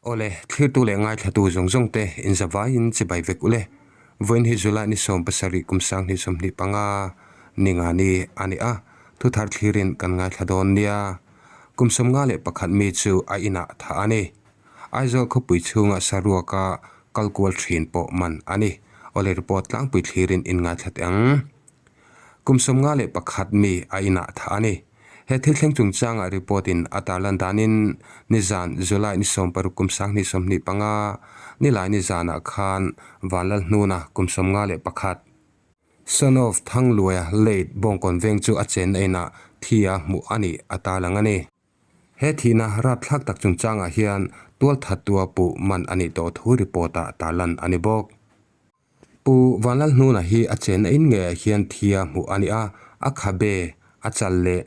Awle, thlirtu leh ngaithlatu zawng zawng te inzavaiin chibai vek ule. Vawiin hi July ni 17 kum 2025 ninga ni a ni a, thuthar thlirin kan ngaithla dawn nia. Kum 51 mi chu a inah thah a ni. Aizawl khawpui chhunga saruaka kal kual thin pawh man a ni. Awle report tlangpui thlirin in ngaithla teh ang. Kum 51 mi a inah thah a ni. He thil thleng chungchangah report in a tarlan danin nizan July ni 16 kum 2025 nilai nizanah khan Vanlalhnuna kum 51, Son of Thangluaia late Bawngkawn veng chu a chenna inah thi a hmuh a nih a tarlang a ni. He thihna rapthlak tak chungchangah hian tualthattua puh man a nih tawh thu report-ah tarlan a ni bawk. Pu Vanlalhnuna hi a chenna in ngeiah hian thi a hmuh a ni a, a khabe, a chal leh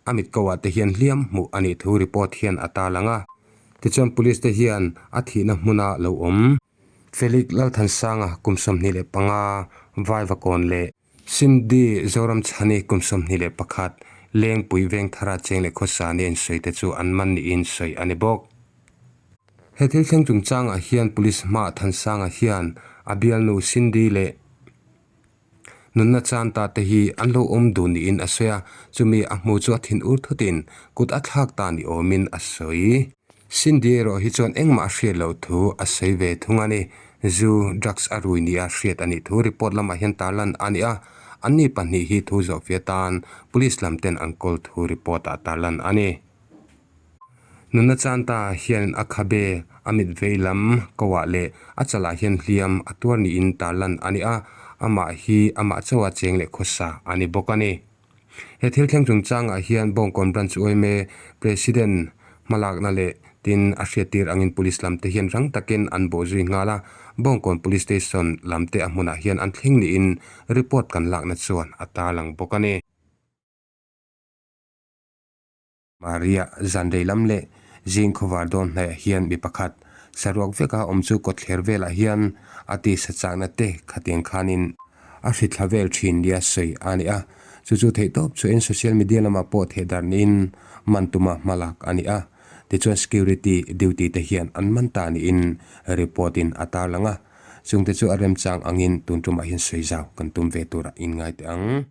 a mit ko ah te hian hliam hmuh a nih thu report hian a tarlang a. Tichuan Police te hian a thihna hmuna lo awm. Felix Lalthansanga kum 25 Vaivakawn leh Cindy Zoramchhani kum 21 Lengpui Vengthara cheng leh khawsa nia insawi te chu an man niin sawi a ni bawk. He thil thleng chungchangah hian Police hmaah Thansanga hian a bialnu Cindy leh Nunna chan ta te hi an lo awm dun niin a sawi a, chumi a hmu chu a thin ur thutin kut a thlak ta ni awmin a sawi. Cindy erawh hi chuan engmah a hriat loh thu a sawi ve thung a ni. Zu, drugs a rui nia hriat a nih thu report lamah hian tarlan a ni a, anni pahnih hi thu zawhfiah tan Police lam ten an kawl thu report ah tarlan a ni. Nunna Chanta hian a khabe, a mit vei lam koah leh a chalah hian hliam a tuar niin tarlan a ni a, amah hi amah chauha cheng leh khawsa a ni bawk a ni. He thil thleng chungchangah hian Bawngkawn Branch yma President hmalakna leh tin a hriattir angin Police lamte hian rang takin an bawhzui nghal a, Bawngkawn Police Station lamte a hmunah hian an thleng niin report kan lakna chuan a tarlang bawk a ni. Maria, zanrei lam leh zing khawvar dawn hnaiah hian mi pakhat saruak veka awm chu kawtthler velah hian a tisa chakna te khatiang khanin a hrithla vel thin nia sawi a ni a. Chu chu theihtawp chuahin social media lamah pawh thehdarh niin man tuma hmalak a ni a. Tichuan security duty te hian an man ta niin report in a tarlang a. Chungte chu a remchang angin tun tumah hian sawi zau kan tum ve turah inngai teh ang.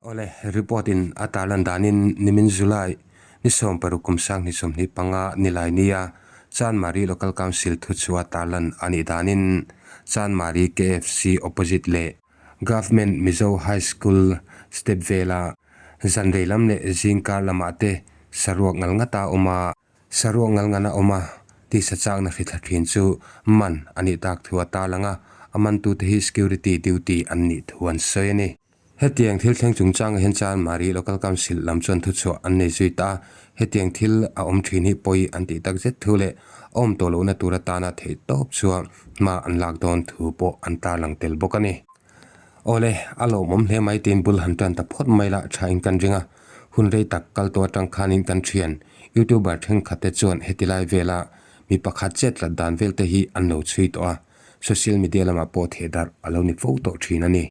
Awle, report in a tarlan danin nimin July ni 16 kum 2025 nilai nia Chanmari Local Council thuchhuah tarlan a nih danin Chanmari KFC opposite leh Government Mizo High School step vela zanrei lam leh zingkar lamah te saruak ngal ngata awm a, saruak ngal ngana awm a tisa chakna hri thla thin chu man a nih tak thu a tarlang a, a mantute hi security duty an nih thu an sawi a ni. Hetiang thil thleng chungchangah hian Chanmari Local Council lam chuan thuchhuah an nei zui ta a, hetiang thil a awm thin hi pawi an tih tak zet thu leh a awm tawh lohna tur atana theih tawp chuan hma an lak dawn thu pawh an tarlang tel bawk a ni. Awle, a lawmawm hle mai tiin bul han tan ta phawt mai la tha in kan ring a, hun rei tak kal tawh atang khanin kan thian YouTuber thenkhat te chuan heti lai vela mi pakhat chet tlat dan vel te hi an lo chhui tawh a, social media lamah pawh thehdarh a lo ni fo tawh thin a ni.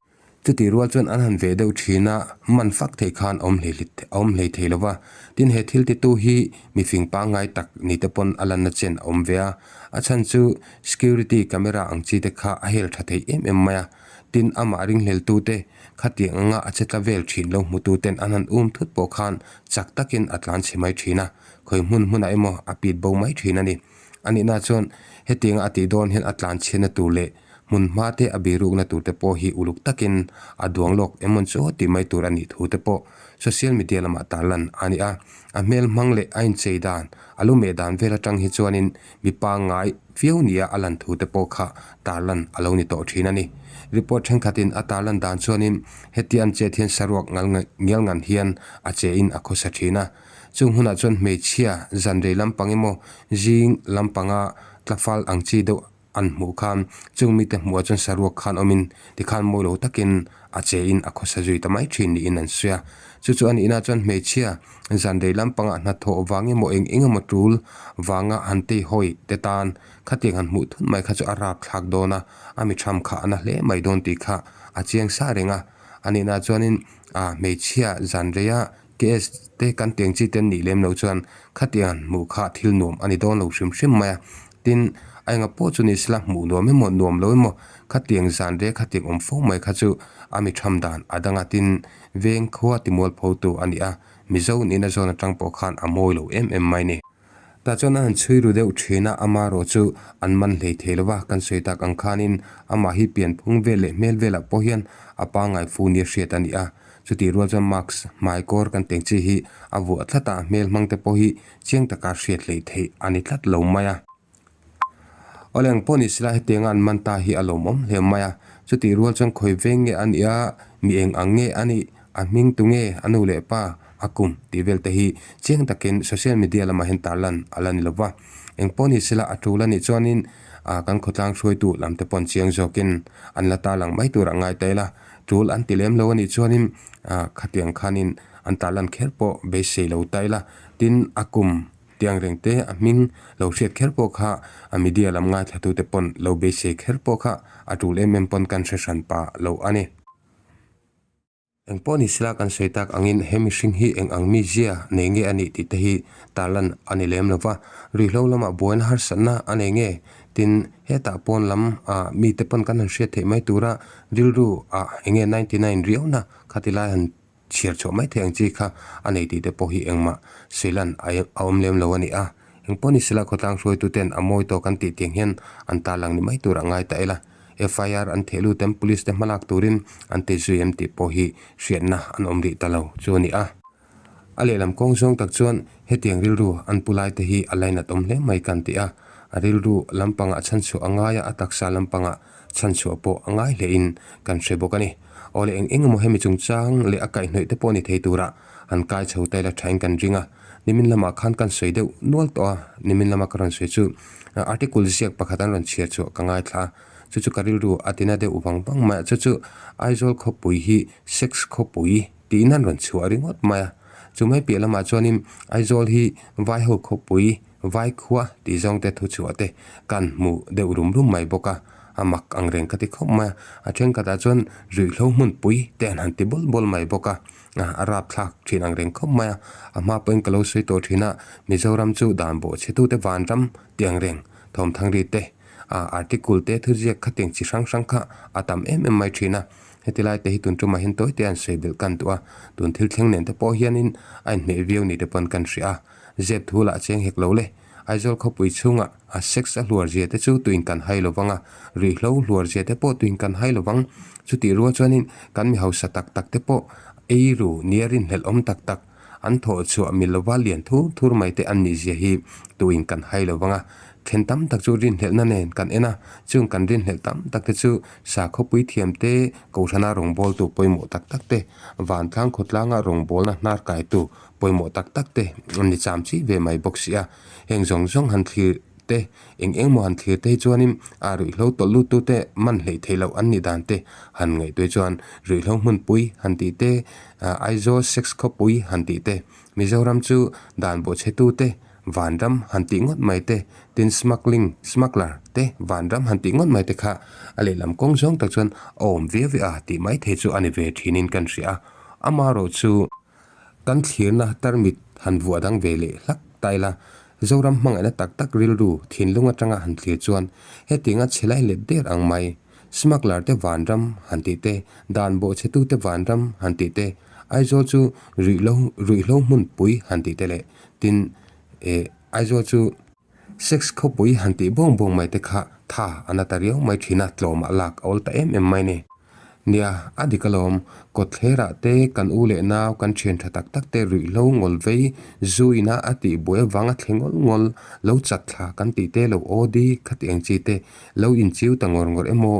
Chutih rual chuan an han ve deuh thin a, man fak theih khan a awm hlei a awm hlei thei lo va. Tin, he thil titu hi mi fing pangngai tak ni te pawn a lanna chen a awm ve a. A chhan chu security camera ang chi te kha a hel tha thei em em mai a. Tin, amah ringhleltu te khatiang anga a che tla vel thin lo hmutu ten an han um thut pawh khan chak takin a tlan chhe mai thin a, khawi hmun hmunah emaw a pit bo mai thin a ni. A nihna chuan hetianga a tih dawn hian a tlan chhiatna tur leh Hmun hma te a birukna tur te pawh hi uluk takin a duang lawk emawn chu tih mai tur a nih thu te pawh social media lamah tarlan a ni a. A hmel hmang leh a inchei dan, a lu meh dan vel atang hi chuanin mi pangngai viau nia a lan thu te pawh kha tarlan a lo ni tawh thin a ni. Report thenkhatin a tarlan dan chuanin hetia an chet hian saruak ngal ngial ngan hian a che in a khawsa thin a. Chung hunah chuan hmeichhia zanrei lampang emaw zing lampanga tlafal ang chi deuh an hmuh khan chung mite hmuhah chuan saruak khan awmin tikhan mawi lo takin a che in a khawsa zui ta mai thin niin an sawi a. Chu chu a nihna chuan hmeichhia zanrei lampangah hnathawh vang emaw eng eng emaw tul vanga han tei hawi te tan khatiang han hmuh thut mai kha chu a rap thlak dawn a, a mi tham kha a na hle mai dawn tih kha a chiang sa reng a. A nihna chuanin ah hmeichhia zanreia KS te kan tiang chi te an nih lem loh chuan khatiang hmuh kha thil nuam a ni dawn lo hrim hrim mai a. Tin, a enga pawh chu ni sela hmuh nuam emaw nuam lo emaw khatiang zan rek khatiang awm fo mai kha chu a mi tham dan a dang a. Tin, veng khua timualpho tu a ni a, Mizo nihna zawn atang pawh khan a mawi lo em em mai ni. Tah chuan a han chhui ru deuh thin a, ama erawh chu an man hlei thei lo va, kan sawi tak ang khanin amah hi pianphung vel leh hmel velah pawh hian a pangngai fu nia hriat a ni a. Chutih rual chuan mask hmai kawr kan teng chi hi a vuah tlat a, hmel hmang te pawh hi chiang taka hriat hleih theih a ni tlat lo mai a. Awle ang pawh ni sela hetianga an man ta hi a lawmawm hle mai a, chutih rual chuan khawi veng nge a nih a, mi eng ang nge a nih, a hming tu nge, a nu leh pa, a kum tih vel te hi chiang takin social media lamah hian tarlan a la ni lo va. Eng pawh ni sela a tul a nih chuanin ah kan khawtlang hruaitu lam te pawh an chiang zawkin an la tarlang mai tur a ngai ta ila, tul an ti lem lo a nih chuanin ah khatiang khanin an tarlan kher pawh beisei lo ta ila, tin a kum Tiang reng te a hming lo hriat kher pawh kha a media lam ngaithlatute pawn lo beisei kher pawh kha a tul em em pawn kan hre hran pa lo a ni. Eng pawh ni sela kan sawi tak angin he mihring hi eng ang mizia nei nge a nih tih te hi tarlan a ni lem lo va, ruihhlo lamah buaina harsatna a nei nge? Tin, hetah pawn lam ah mite pawn kan han hriat theih mai tura rilru ah eng nge 99 riauna khati lai han Chhiar chhuah mai thei ang chi kha a nei tih te pawh hi engmah sawilan a awm lem lo a ni a. Eng pawh ni sela khawtlang hruaitu ten a mawi tawk an tih tiang hian an tarlang ni mai tur a ngai ta ila. FIR an theh lut em police te hmalak turin an ti zui em tih pawh hi hriatna an awm rih ta lo chu a ni a. A lehlam kawng zawng tak chuan hetiang rilru an pu lai te hi a lainat awm hle mai kan ti a. A rilru lampangah chhanchhuah a ngai a, a taksa lampangah chhanchhuah pawh a ngai hlein kan hre bawk a ni. Aw le eng eng emaw hemi chungchang leh a kaihhnawih te pawh ni thei tura han kai chho ta ila thain kan ring a. Nimin lamah khan kan sawi deuh nual tawh a, nimin lama ka rawn sawi chu article ziak pakhat an rawn chhiar chhuah ka ngaithla a, chu chu ka rilru a tina deuh vang vang mai a, chu chu Aizawl khawpui hi sex khawpui tiin an rawn chhuah ringawt mai a. Chu mai piah lamah chuanin Aizawl hi Vaiho khawpui Vaikhua tih zawng te thu chhuah te kan hmu deuh rum rum mai bawk a, a mak ang reng ka ti khawp mai a, a thenkhatah chuan ruihhlo hmunpui te an han ti bawl bawl mai bawk a, a rapthlak thin ang reng khawp mai a, a hma pawhin ka lo sawi tawh thin a, Mizoram chu dan bawh chhe tute vanram tih ang reng thawmthangri te ah article te thuziak khatiang chi hrang hrang kha a tam em em mai thin a, heti lai te hi tun tumah hian tawi te an sawi belh kan duh a, tun thil thleng nen te pawh hianin a inhmeh viau ni te pawn kan hria a. Zep thu lah cheng hek lo le. Aizawl khawpui chhungah a sex a hluar zia te chu tuin kan hai lo vang a, ruihhlo hluar zia te pawh tuin kan hai lo vang. Chutih rual chuanin kan mi hausa tak tak te pawh ei ru nia rinhlelh awm tak tak an thawh chhuah mil lova lian thur thur mai te an nih zia hi tuin kan hai lo vang a. Then tam tak chu rinhlelhna nen kan en a, chung kan rinhlelh tam tak te chu sakhawpui thiam te, Kohhrana rawngbawltu pawimawh tak tak te, vantlang khawtlanga rawngbawlna hnar kaitu pawimawh tak tak te an ni cham chi ve mai bawk si a, heng zawng zawng han thlir te eng eng maw han thlir te hi chuanin a ruihhlo tawlh lut tu te man hleih theih loh an nih dan te han ngaihtuah chuan ruihhlo hmunpui han tih te Aizawl sex khawpui han tih te Mizoram chu dan bawhchhe tu te vanram han tih ngawt mai te tin smuggling smuggler te vanram han tih ngawt mai te kha a lehlam kawng zawng tak chuan a awm viau ve a tih mai thei chu a ni ve thinin kan hria a amaherawhchu Kan thlirna tarmit han vuah dang ve leh hlak ta ila, Zoram hmangaihna tak tak rilru thinlung atanga han thlir chuan hetianga chhe lai let der ang mai. Smuggler te vanram han tih te, dan bawhchhetu te vanram han tih te, Aizawl chu ruihhlo ruihhlo hmunpui han tih te leh tin eh Aizawl chu Sex khawpui han tih bawng bawng mai te kha tha a na ta riau mai thin a, tlawmah lak a awl ta em em mai ni. Nia, a dik alawm. Kawtthlerah te kan u leh nau kan thian tha tak tak te ruihhlo ngawl vei zu ina a tih buai avanga thle ngawl ngawl lo chat thla kan tih te lo aw di khati ang chi te lo inchiu ta ngawr ngawr emaw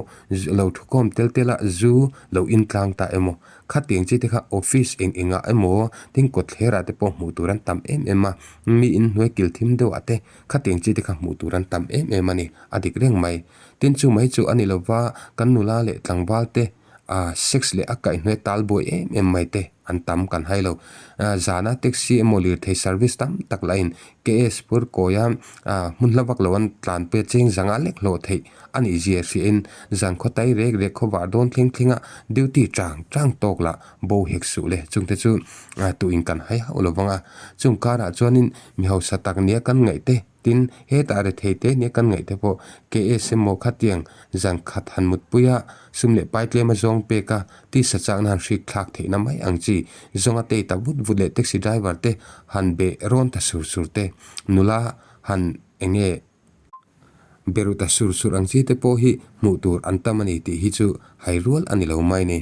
lo thukawm tel tel a zu lo intlang ta emaw Khatiang chi te kha office eng engah emaw tin kawtthlerah te pawh hmuh tur an tam em em a, mi inhnuai kil thim deuh ah te khatiang chi te kha hmuh tur an tam em em a ni, a dik reng mai. Tin chu mai chu a ni lova kan nula leh tlangval te ah sex leh a kaihhnuai tal buai em em mai te an tam kan hai lo. Zana taxi emaw lirthei service tam tak lah in KS pur kawia ah hmun hla vak lo an tlan pui a cheng zanga lek hlawh theih A nih zia hriain zan khaw tai rek rek khaw vah dawn thleng thleng a duty chang chang tawk lah bo hek suh le chungte chu tuin kan hai hauh lo vang a. Chung karah chuanin mi hausa tak nia kan ngaih te tin hetah rethei te nia kan ngaih te pawh KS emaw khatiang zan khat han mutpui a sum leh pai tlem a zawng pek a tisa chakna han hrik thlak theihna mai ang chi zawnga tei ta vut vut leh taxi driver te han be rawn ta sur sur te nula han eng nge Beruta sur sur ang chi te pawh hi hmuh tur an tam a ni tih hi chu hai rual a ni lo mai ni.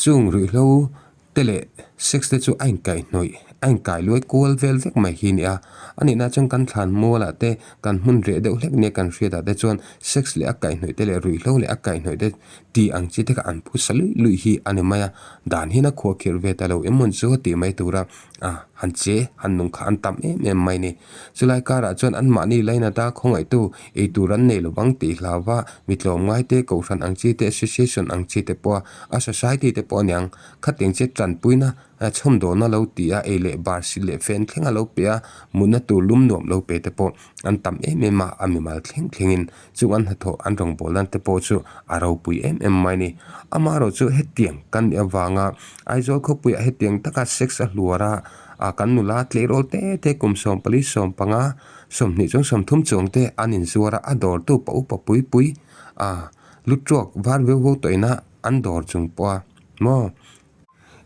Chung ruihhlo te leh sex te chu a inkaihhnawih, a inkai luai kual vel vek mai hi a ni a. A nihna chuan kan thlan mualah te, kan hmun reh deuh hlek nia kan hriatah te chuan sex leh a kaihhnawih te leh ruihhlo leh a kaihhnawih te tih ang chi te kha an phusa luih luih hi a ni mai a. Dan hian a khuahkhirh ve ta lo em mawn chu a tih mai tura a han che han nung kha an tam em em mai ni. Chulai karah chuan anmahni lainata khawngaihtu ei tur an nei lovang tih hlauva mi tlawmngai te, kohhran ang chi te, association ang chi te pawha a society te pawh a niang. Khatiang che tanpuina chhawmdawlna lo ti a, ei leh bar silh leh fen thleng a lo pe a, mutna tur lum nuam lo pe te pawh an tam em em a, a mimal thleng thlengin chung an hnathawh an rawngbawlna te pawh chu a ropui em em mai a ni. Amaherawh chu hetiang kan nih avanga Aizawl khawpuiah hetiang taka sex a hluar a, ah kan nula tleirawl te te kum 14, 15, 20 chuang 30 chuang te an inzuar a, a dawrtu pa upa pui pui ah lutruak var veu veu tawh ina an dawr chung pawh a maw.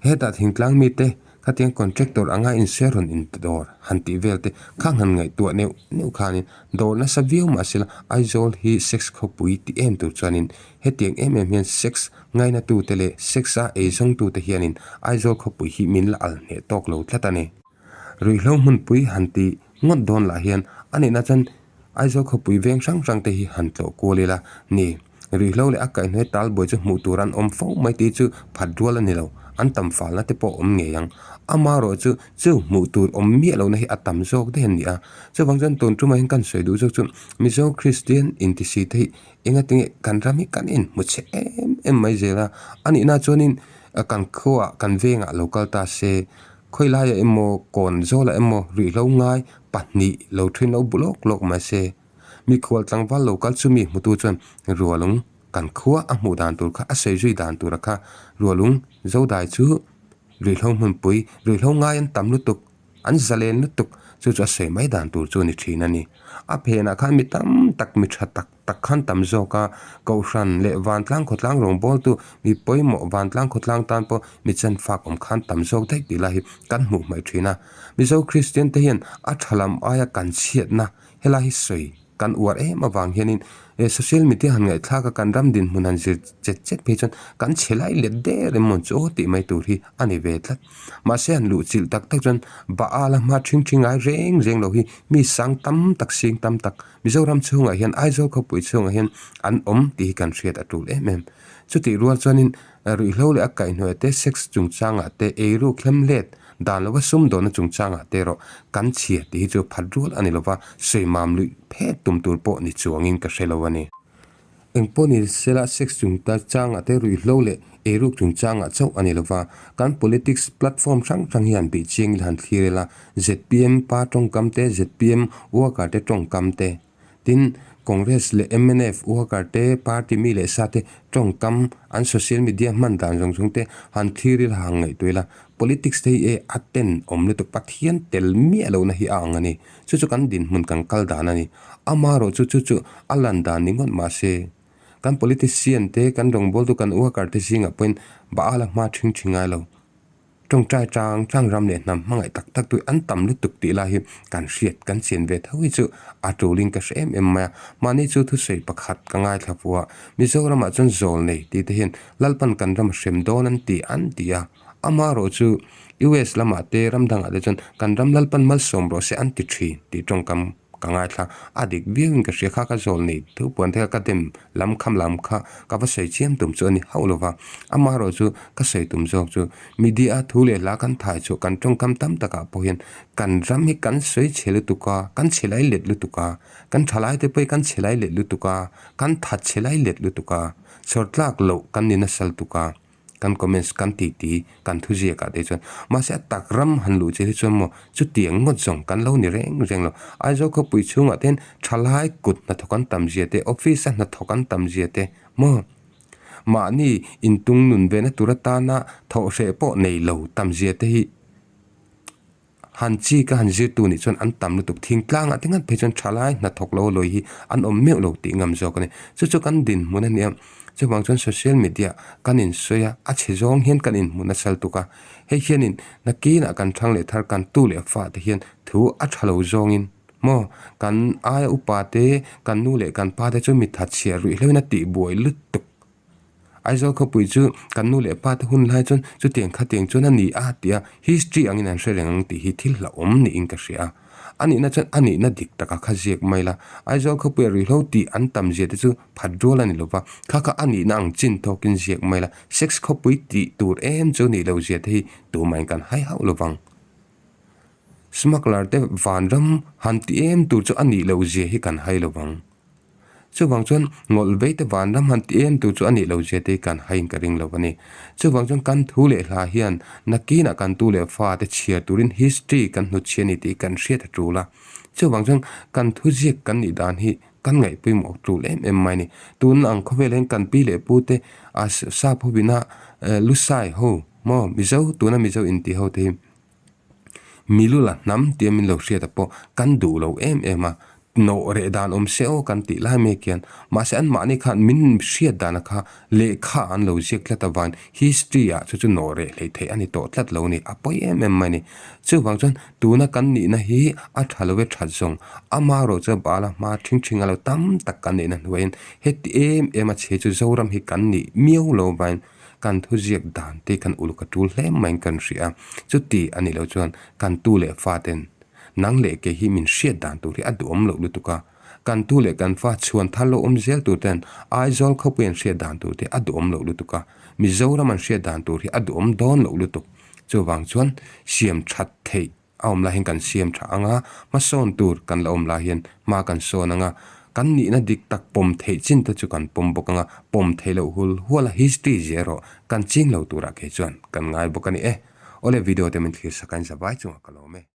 Hetah thingtlang mite khatiang contractor anga insuar rawn indawr han tih vel te khang han ngaihtuah neuh neuh khanin dawr nasa viau mahsela Aizawl hi sex khawpui ti em tur chuanin hetiang em em hian sex ngainatute leh sex a eizawngtute hianin Aizawl khawpui hi min la al hneh tawk lo tlat a ni. Ruihhlo hmunpui han ti ngawt dawn lah hian a nihna chuan Aizawl khawpui veng hrang hrang te hi han tlawh kual ila ni. Ruihhlo leh a kaihhnuai talbuai chu hmuh tur an awm fo mai tih chu phat rual a ni lo. An tam falna te pawh awm ngei ang. Amaherawh chu chu hmuh tur awm miah lohna hi a tam zawk daih a ni a. Chuvang chuan tun tumah hian kan sawi duh zawk chu Mizo Kristian intisi te hi engatinge kan ram hi kan inhmu chhe em em mai zel a. A nihna chuanin kan khuaah kan vengah lo kal ta se Khawilaiah emaw, kawn zawlah emaw ruihhlo ngai pahnih lo thin lo bu lawk lawk mai se. Mikhual tlangval lo kal chumi hmutu chuan Rualung kan khua a hmuh dan tur kha a sawi zui dan tura kha Rualung Zodai chu ruihhlo hmunpui, ruihhlo ngai an tam lutuk, an zalen lutuk chu chu a sawi mai dan tur chu a ni thin a ni. A phenah khan mi tam tak mi tha tak tak khan tam zawk a, Kohhran leh Vantlang khawtlang rawngbawltu mi pawimawh Vantlang khawtlang tan pawh mi chenfak awm khan tam zawk daih tih lai hi kan hmuh hmaih thin a. Mizo Kristian te hian a tha lam aia kan chhiatna helai hi sawi kan uar em avang hianin social media han ngaihthlak a kan ram dinhmun han zir chet chet phei chuan kan chhe lai let der em mawn chu aw tih mai tur hi a ni ve tlat. Mahse han luh chilh tak tak chuan Baal a hma thing thing ngai reng reng lo hi mi sang tam tak sing tam tak Mizoram chhungah hian Aizawl khawpui chhungah hian an awm tih hi kan hriat a tul em em. Chutih rual chuanin ruihhlo leh a kaihhnuai te, sex chungchangah te, eiruk hlem let dan lova sumdawnna chungchangah te erawh kan chhia tih hi chu phat rual a ni lova, sawimam luih phet tum tur pawh ni chuangin ka hre lo a ni. Engpawh ni sela sex chungchangah te ruihhlo leh eiruk chungchangah chauh a ni lova, kan politics platform hrang hrang hian bih chiang ila han thlir ila, zpm pa tawngkam te, zpm worker te tawngkam te, tin Congress leh mnf worker te, party mi leh sa te tawngkam an social media hman dan zawng zawng te han thlir ila han ngaihtuah ila, politics te hi e a ten awm lutuk Pathian tel miah lohna hi a ang a ni. Chu chu kan dinhmun kan kal dan a ni. Amaherawh chu chu chu a lan dan ni ngawt mah se, kan politician te, kan rawngbawltu, kan worker te zingah pawhin Baal a hma thing thing ngai lo. Tawngtai tang tang ram leh hnam hmangaih tak tak tui an tam lutuk tih lai hi kan hriat kan chian ve tho hi chu a tulin ka hre em em mai a. Mahni chu thusawi pakhat ka ngaithla fu a, Mizoramah chuan zawl nei tih te hian Lalpan kan ram a hrem dawn an ti an ti a. Amaherawh chu US lamah te ram dangah te chuan kan ram Lalpan malsawm rawh se an ti thin tih tawngkam ka ngaithla a dik viauin ka hria kha ka zawl nei thu puan te kha ka dem lam kham lam kha ka va sawi chiam tum chu a ni hauh lova amaherawh chu ka sawi tum zawk chu media a thu leh hla kan thai chhuah kan tawngkam tam takah pawh hian kan ram hi kan sawi chhe lutuk a kan chhe lai let lutuk a kan thalai te pawh hi kan chhe lai let lutuk a kan that chhe lai let lutuk a chhawr tlak loh kan ni nasa lutuk a. Kan comments kan ti ti kan thu ziak ah te chuan mahse a tak ram han luh che hi chuan maw chutiang ngawt zawng kan lo ni reng reng lo. Aizawl khawpui chhungah te hian thalai kut hnathawk an tam zia te office a hnathawk an tam zia te maw mahni intung nun ve na tur atana thawh hreh pawh nei lo tam zia te hi Han chi ka han zirtu nih chuan an tam lutuk thingtlangah te ngat phei chuan thalai hnathawk lo lawi hi an awm meuh lo tih ngam zawk a ni. Chu chu kan dinhmun a nia, chuvang chuan social media kan insawi a, a chhe zawng hian kan inhmu nasa lutuk a. Hei hianin nakinah kan thang leh thar kan tu leh fate hian thu a tha lo zawngin maw kan aia upa te kan nu leh kan pa te chu mitha chhiar ruih hleuhin a tihbuai lutuk. Aizawl khawpui chu kan nu leh pa te hun lai chuan chutiang khatiang chuan a ni a tih a, history angin an hre reng ang tih hi thil hlauhawm niin ka hria a. A nihna chuan a nihna dik taka kha ziak mai la, Aizawl khawpuia ruihhlo tih an tam zia te chu phat rual a ni lova, kha kha a nihna ang chin tawkin ziak mai la, sex khawpui tih tur em chu nih loh zia te hi tumahin kan hai hauh lovang. Smuggler te vanram han ti em tur chu a nih loh zia hi kan hai lovang. Chuvang chuan ngawlh vei te vanram han ti em tur chu a nih loh zia te hi kan haiin ka ring lo a ni. Chuvang chuan kan thu leh hla hian nakinah kan tu leh fa te chhiar turin history kan hnutchhiah a ni tih kan hriat a tul a. Chuvang chuan kan thuziak kan nih dan hi kan ngaih pawimawh tul em em mai a ni. Tun ang khawvel hian kan pi leh pu te a sap hovina Lusai ho maw Mizo tuna Mizo intih ho te hi Milula hnam tia min lo hriat a pawh kan duh lo em em a, nawh reh dan awm se aw kan tih lai mek hian mahse anmahni khan min hriat dana kha lehkha an lo ziak tlat avangin history ah chu chu nawh reh hleih theih a ni tawh tlat lo a ni, a pawi em em mai a ni. Chuvang chuan tuna kan nihna hi a tha lo e that zawng, amaherawh chuan bala hma thing thing a lo tam tak kan nihna hnuaiin heti em em a chhe chu Zoram hi kan nih miau lo avangin Kan thuziak dan te kan uluk a tul hle maiin kan hria a, chuti a nih loh chuan kan tu leh fa ten nang leh kei hi min hriat dan tur hi a duhawm loh lutuk a, kan tu leh kan fa chhuan thar lo awm zel tur ten Aizawl khawpui an hriat dan tur te a duhawm loh lutuk a, Mizoram an hriat dan tur hi a duhawm dawn loh lutuk. Chuvang chuan siam that theih. A awm lai hian kan siam tha ang a, hmasawn tur kan la awm lai hian hma kan sawn ang a, kan nihna dik tak pawm theih chin te chu kan pawm bawk ang a, pawm theih loh hul hual a history zia erawh kan ching lo turah kei chuan kan ngai bawk a ni e. Awle video te min thlir sak a in zavai chungah ka lawm e.